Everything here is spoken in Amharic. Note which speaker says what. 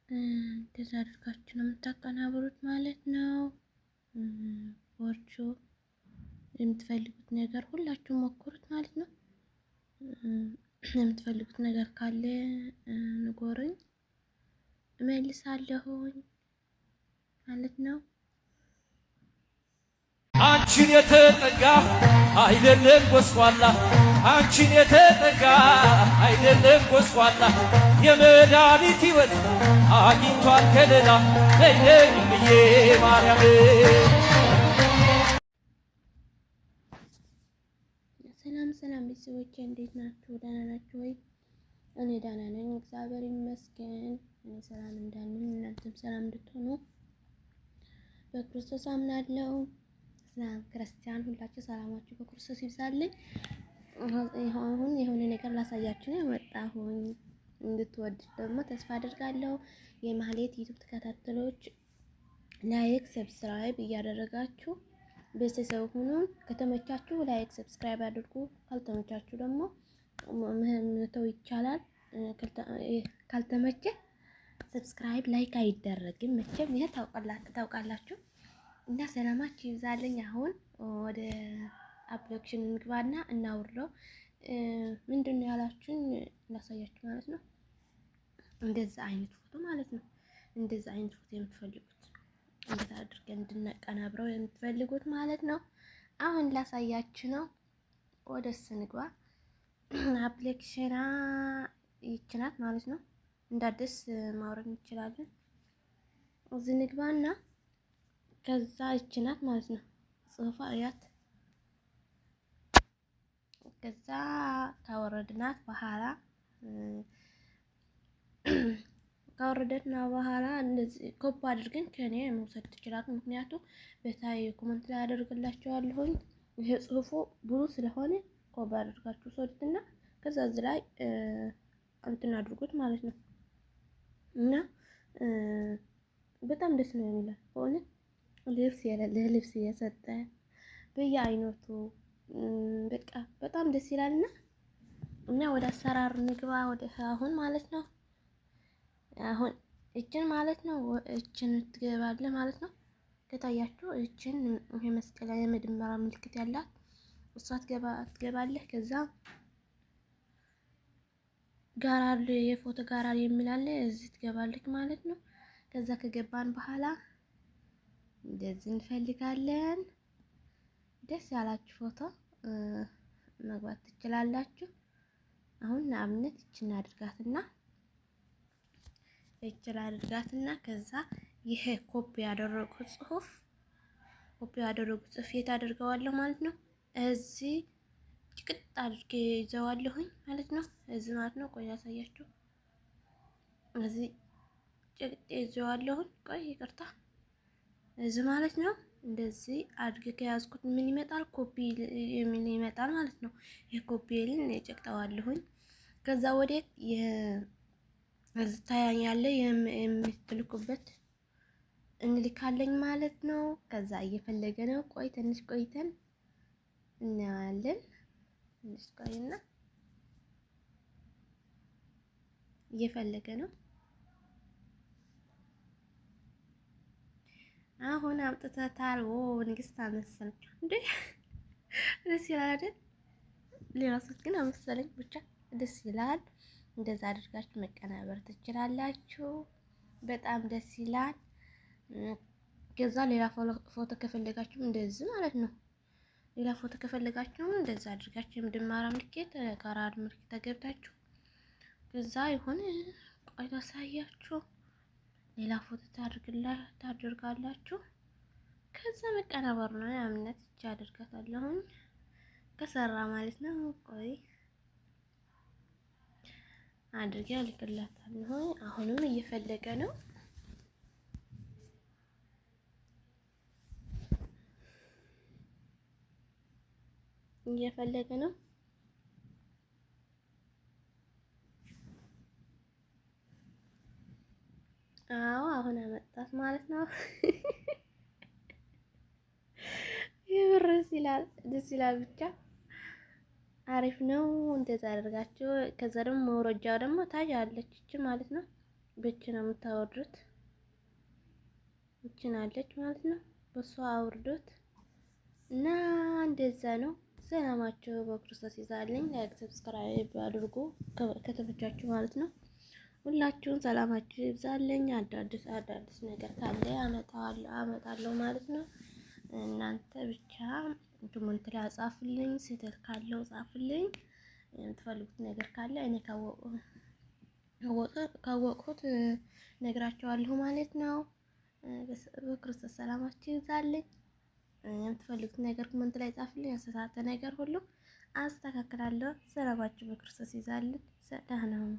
Speaker 1: እንደዛ አድርጋችሁ ነው የምታቀናብሩት ማለት ነው። ቦርቾ የምትፈልጉት ነገር ሁላችሁ ሞክሩት ማለት ነው። የምትፈልጉት ነገር ካለ ንገሩኝ፣ እመልሳለሁኝ ማለት ነው።
Speaker 2: አንቺን የተጠጋ አይደለም ጎስቋላ፣ አንቺን የተጠጋ አይደለም ጎስቋላ፣ የመድኃኒት ሕይወት አግኝቷል ከለላ ነይ ነይ እምዬ ማርያም።
Speaker 1: ሰላም ሰላም ቤተሰቦቼ እንዴት ናችሁ? ደህና ናችሁ ወይ? እኔ ደህና ነኝ፣ እግዚአብሔር ይመስገን። እኔ ሰላም እንዳለኝ እናንተም ሰላም እንድትሆኑ በክርስቶስ አምናለሁ። ሰላም ክርስቲያን ሁላችሁ ሰላማችሁ በክርስቶስ ይብዛልኝ። አሁን የሆነ ነገር ላሳያችሁ ነው የመጣሁኝ። እንድትወዱት ደግሞ ተስፋ አድርጋለሁ። የማህሌት YouTube ተከታታዮች like፣ subscribe እያደረጋችሁ ቤተሰብ ሁኑ። ከተመቻችሁ like subscribe አድርጉ። ካልተመቻችሁ ደግሞ መተው ይቻላል። ካልተመቸ subscribe like አይደረግም መቼም፣ ይሄ ታውቃላችሁ። እና ሰላማችሁ ይብዛልኝ። አሁን ወደ application እንግባና እናውርደው። ምንድን ነው ያላችሁኝ ላሳያችሁ ማለት ነው። እንደዛ አይነት ፎቶ ማለት ነው። እንደዛ አይነት ፎቶ የምትፈልጉት እንዴት አድርገን እንድናቀናብረው የምትፈልጉት ማለት ነው። አሁን ላሳያችሁ ነው። ወደ ስንግባ application ኗ ይችናት ማለት ነው። እንደ አዲስ ማውረድ እንችላለን። እዚህ ንግባና ከዛ ይችናት ማለት ነው። ጽሁፏ እያት። ከዛ ካወረድናት በኋላ ካወረደትና በኋላ እንደዚህ ኮፒ አድርገን ከኔ መውሰድ ትችላላችሁ። ምክንያቱም በታይ comment ላይ አደርግላችኋለሁኝ። ይሄ ጽሁፉ ብዙ ስለሆነ ኮፒ አድርጋችሁ ሰዱትና ከዛ እዚህ ላይ እንትን አድርጉት ማለት ነው። እና በጣም ደስ ነው የሚለው በእውነት ልብስ የሌለህ ልብስ እየሰጠ በየአይነቱ በቃ በጣም ደስ ይላልና እና ወደ አሰራር ንግባ ወደ አሁን ማለት ነው። አሁን እችን ማለት ነው እችን ትገባለህ ማለት ነው። ከታያችሁ እችን ይሄ መስቀል የመደመሪያ ምልክት ያላት እሷ ትገባለህ። ከዛ ጋራል የፎቶ ጋራል የሚል አለ እዚህ ትገባለህ ማለት ነው። ከዛ ከገባን በኋላ እንደዚህ እንፈልጋለን። ደስ ያላችሁ ፎቶ መግባት ትችላላችሁ። አሁን ለአብነት እችን አድርጋትና እችል አድርጋትና ከዛ ይሄ ኮፒ ያደረጉት ጽሁፍ ኮፒ ያደረጉት ጽሁፍ የት አድርገዋለሁ ማለት ነው። እዚህ ጭቅጥ አድርጌ ይዘዋለሁኝ ማለት ነው። እዚህ ማለት ነው። ቆይ ያሳያችሁ። እዚህ ጭቅጥ ይዘዋለሁኝ። ቆይ ይቅርታ፣ እዚህ ማለት ነው። እንደዚህ አድርጌ ከያዝኩት ምን ይመጣል? ኮፒ የሚል ይመጣል ማለት ነው። ይሄ ኮፒ ልን ጨቅጠዋለሁኝ። ከዛ ወዴት ታያኛለ የምትልኩበት እንልካለኝ ማለት ነው። ከዛ እየፈለገ ነው። ቆይ ትንሽ ቆይተን እናያለን። ትንሽ ቆይና እየፈለገ ነው። አሁን አምጥተታል። ኦ ንግስት አመሰለኝ እንዴ! ደስ ይላል አይደል? ሌላ ሴት ግን አመሰለኝ። ብቻ ደስ ይላል። እንደዛ አድርጋችሁ መቀናበር ትችላላችሁ። በጣም ደስ ይላል። ከዛ ሌላ ፎቶ ከፈለጋችሁም እንደዚህ ማለት ነው። ሌላ ፎቶ ከፈለጋችሁም እንደዛ አድርጋችሁ የምድማራ ምልክት ጋራ ምልክት ተገብታችሁ ከዛ ይሁን ቆይ ታሳያችሁ። ሌላ ፎቶ ታደርጋላችሁ። ከዛ መቀናበር ነው። የእምነት እጅ አድርጋታለሁኝ ከሰራ ማለት ነው። ቆይ አድርጌ እልክላታለሁ። አሁንም እየፈለገ ነው። እየፈለገ ነው። አዎ አሁን አመጣት ማለት ነው። የምር ደስ ይላል፣ ደስ ይላል ብቻ አሪፍ ነው። እንደዛ አደርጋችሁ። ከዛ ደግሞ መውረጃው ደግሞ ታች አለች እቺ ማለት ነው። ብቻ ነው የምታወርዱት። እችን አለች ማለት ነው። በሷ አውርዱት እና እንደዛ ነው። ሰላማችሁ በክርስቶስ ይዛልኝ። like subscribe አድርጉ ከተመቻችሁ ማለት ነው። ሁላችሁም ሰላማችሁ ይብዛልኝ። አዳዲስ አዳዲስ ነገር ካለ አመጣለሁ ማለት ነው። እናንተ ብቻ comment ላይ ጻፉልኝ። ስህተት ካለው ጻፉልኝ። የምትፈልጉት ነገር ካለ እኔ ካወቅሁት ነግራቸዋለሁ ማለት ነው። በክርስቶስ ሰላማችሁ ይብዛልኝ። የምትፈልጉት ነገር comment ላይ ጻፉልኝ። ያስተሳተ ነገር ሁሉ አስተካክላለሁ። ሰላማችሁ በክርስቶስ ይብዛልኝ። ደህና ሁኑ።